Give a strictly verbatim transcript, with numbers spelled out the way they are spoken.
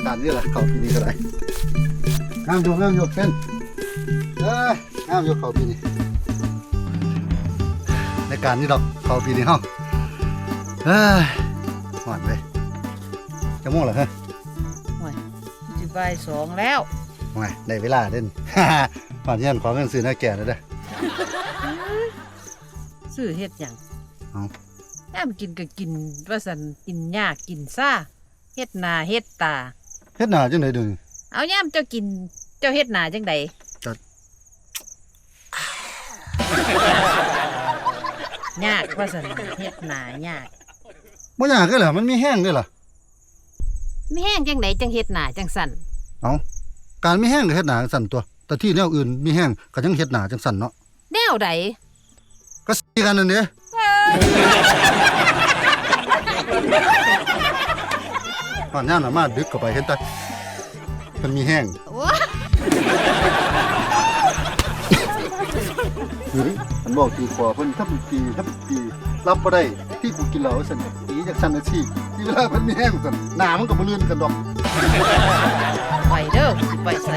การนี่แหละเขาปีนี้ก็ได้ งามอยู่ งามอยู่ เป็น เอ้ย งามอยู่เขาปีนี้ ในการนี่ดอก เขาปีนี้เฮา เอ้ย ฮ้อนเว้ย จักโมงแล้วเฮ้ย โอ้ย สิบ่ายสองแล้ว โอ้ย ได้เวลาเด้น ฮอดเฮือน ขอเงินซื้อแนวแก่หน่อยเด้อ ซื้อเฮ็ดหยัง เอ้า ยามกินก็กิน ว่าซั่น กินยากกินซ่า เฮ็ดหน้าเฮ็ดตา เฮ็ดหน้าจั่งใด๋เดี๋ยวนี้ เอายามเจ้ากิน เจ้าเฮ็ดหน้าจั่งใด๋ ก็ ยากว่าซั่น เฮ็ดหน้ายาก บ่ยากเด้ล่ะ มันมีแฮงเด้ล่ะ มีแฮงจั่งใด๋จั่งเฮ็ดหน้าจั่งซั่น เอ้า การมีแฮงก็เฮ็ดหน้าจั่งซั่นตั๊ว แต่ที่แนวอื่นมีแฮงก็ยังเฮ็ดหน้าจั่งซั่นเนาะ แนวใด๋ ก็ซี้กันนั่นเด้ ฮอดยามน่ะมาดึกเข้าไปเห็นแต่เพิ่นมีแฮง โอ้ย หือ มันบอกตีคอเพิ่น ถ้าเป็นตี ถ้าเป็นตี รับบ่ได้ ที่กูกินเหล้าซั่น ตีจักซั่นน่ะสิ ที่เวลาเพิ่นมีแฮงซั่น หน้ามันก็บ่ลื่นกันดอก ไปเด้อ สิไปไส